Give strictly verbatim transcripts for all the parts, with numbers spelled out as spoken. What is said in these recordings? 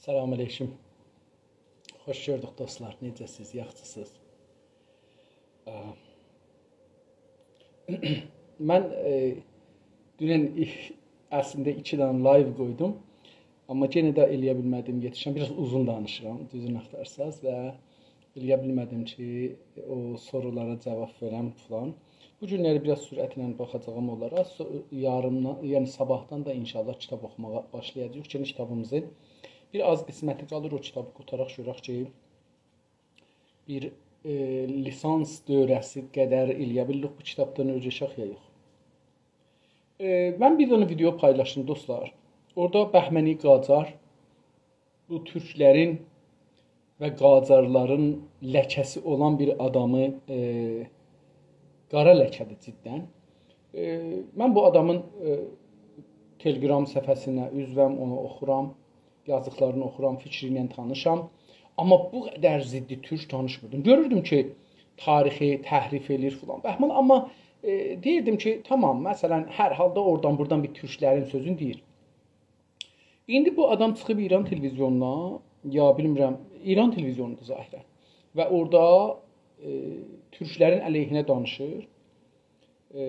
سلام علیکم. خوش گؤردوک دوستلار. نئجه‌سیز؟ یاخشیسینیز؟ اه، من، ائ، دونن ای-، اصلینده ایکی دنه لایو قویدوم. آمما یئنه ده ائلیه بیلمه‌دیم یئتیشم. بیر آز اوزون دانیشیرام، دوزونو آختارساز و ائلیه بیلمه‌دیم کی، او سورولارا جاواب وئرم فلان. بو گونلری بیر آز سرعتله باخاجاغام اونلارا. سو-، یاریندان، یعنی صاباحدان دا ان‌شاءالله کیتاب اوخوماغا باشلایاجاغیق. یئنی کیتابیمیزی بیر آز قسمتی قالیر، او کیتابی قوتاراق گؤرک کی، بیر، ائ، لیسانس دوره‌سی قدر ائلیه بیلیریک بو کیتابدان اؤیرشک یا یوخ. ائ، من بیر دنه ویدئو پایلاشدیم، دوستلار. اورادا بهمنی قاجار، بو تورکلرین و قاجارلارین لکه‌سی اولان بیر آدامی، ائ، قارا لکه‌دیر جداً. ائ، من بو آدامین، ائ، تلگرام صفحه‌سینه عضوم، اونو اوخورام، یازیقلارینی اوخورام، فیکری ایله تانیشام. آمما بو قدر ضد تورک تانیشمیردیم. گؤروردوم کی، تاریخی تحریف ائله‌ییر فلان. بهمان، آمما، ائ، دئییردیم کی، تامام، مثلاً، هر حالدا اورادان بورادان بیر تورکلرین سؤزونو دئییر. ایندی بو آدام چیخیب ایران تلویزیونونا، یا بیلمیرم، ایران تلویزیونودور ظاهراً. و اورادا، ائ، تورکلرین علیهینه دانیشیر. ائ،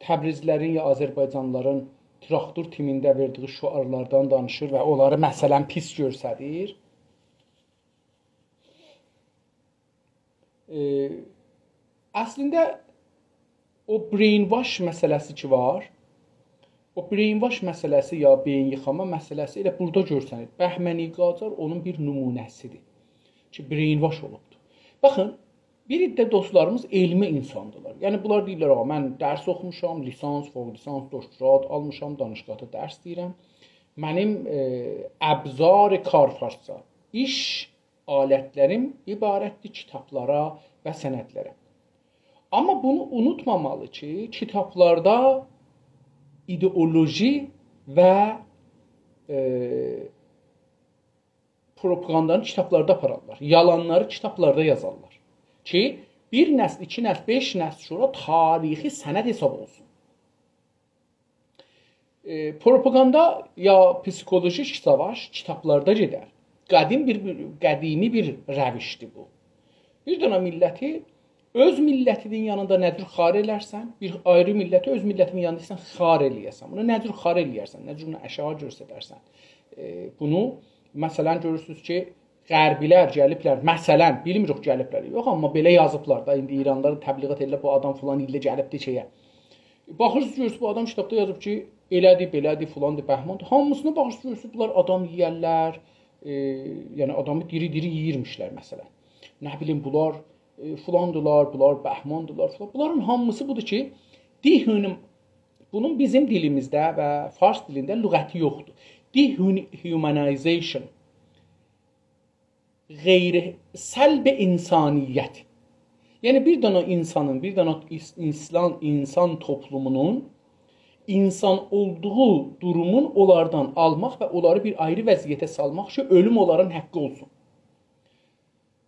تبریزلی‌لرین یا آذربایجانلی‌لارین تراکتور تیمینده وئردیگی شعارلاردان دانیشیر و اونلاری، مثلاً، پیس گؤرسدیر. ائ، اصلینده او brainwash مسئله‌سی کی وار، او brainwash مسئله‌سی یا بئیین ییخاما مسئله‌سی ائله بورادا گؤرسنیر. بهمنی قاجار اونون بیر نمونه‌سیدیر کی، brainwash اولوبدور. باخین، بیر عده دوستلاریمیز علمی اینساندیرلار. یعنی، بونلار دئییرلر: «آغا، من درس اوخوموشام، لیسانس، فوق لیسانس، دکترا آلمیشام، دانشگاهدا درس دئییرم. منیم، ائ، ابزار کار فارسجا، ایش آلتلریم عبارتدیر کیتابلارا و سندلره.» آمما بونو اونوتمامالی کی، کیتابلاردا ایدئولوژی و، ائ، پروپاگاندانی کیتابلاردا آپارارلار. یالانلاری کیتابلاردا یازارلار. کی، بیر نسل، ایکی نسل، بئش نسل سونرا تاریخی سند حساب اولسون. ائ، پروپاگاندا یا پسیکولوژیک ساواش کیتابلاردا گئدر. قدیم بیر، بیر، قدیمی بیر روشدیر بو. بیر دنه میللتی اؤز میللتینین یانیندا نه جور خوار ائلرسن، بیر آیری میللتی اؤز میللتینین یانیندا ایسته‌سن خوار ائله‌یه‌سن. بونو نه جور خوار ائله‌یرسن، نه جور بونو آشاغی گؤستررسن. ائ، بونو، مثلاً، گؤرورسونوز کی، غربی‌لر گلیبلر، مثلاً، بیلمیریک گلیبلر، یوخ، آمما بئله یازیبلار دا، ایندی ایراندا تبلیغات ائله‌ییرلر، بو آدام فلان ایلده گلیبدی شئیه. باخیرسینیز، گؤرورسونوز، بو آدام کیتابدا یازیب کی، ائله‌دی، بئله‌دی، فلاندی، بهماندی. هامیسینا باخیرسینیز، گؤرورسونوز، بونلار آدام یئیرلر، ائ، یعنی آدامی دیری-دیری یئییرمیشلر، مثلاً. نه بیلیم، بونلار، ائ، فلاندیلار، بونلار بهماندیلار، فلان. بونلارین هامیسی بودور کی، دیهونوم-، بونون بیزیم دیلیمیزده و فارس دیلینده لغتی یوخدور. Dehumanization. غیر، سلب انسانیت. یعنی، بیر دنه اینسانین، بیر دنه ایس-، اینسان، اینسان توپلومونون اینسان اولدوغو دورومون اونلاردان آلماق و اونلاری بیر آیری وضعیته سالماق کی، اؤلوم اونلارین حقی اولسون.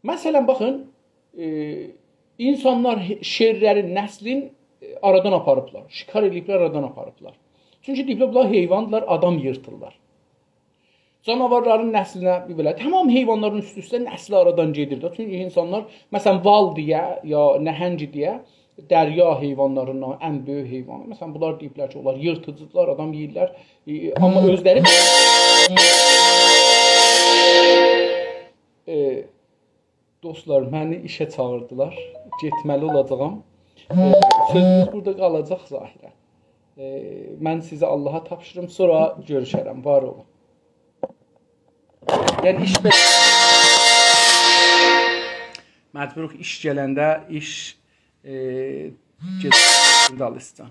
مثلاً، باخین، ائ، اینسانلار هئ-، شئرلرین نسلین، ائ، آرادان آپاریبلار. شکار ائله‌ییبلر، آرادان آپاریبلار. چونکی دئییبلر، بونلار حیواندیلار، آدام ییرتیرلار. جاناوارلارین نسلینه بیر بئله، تمام حیوانلارین اوست-اوسته نسلی آرادان گئدیر ده. چونکی اینسانلار، مثلاً، وال دئیه، یا نهنگ دئیه، دریا حیوانلاریندان ان بؤیوک حیوانی. مثلاً، بونلار دئییبلر کی، اونلار ییرتیجیدیرلار، آدام یئییرلر. ائ، آمما اؤزلری، ائ، دوستلار، منی ایشه چاغیردیلار. گئتمه‌لی اولاجاغام. ائ، سؤزوموز بورادا قالاجاق ظاهراً. ائ، من سیزی آللاها تاپشیریم، سونرا گؤروشه‌رم. وار اولون. یعنی، ایش بئ-، مجبوروق ایش گلنده، ایش، ائ، گئت-، دالیسیجان.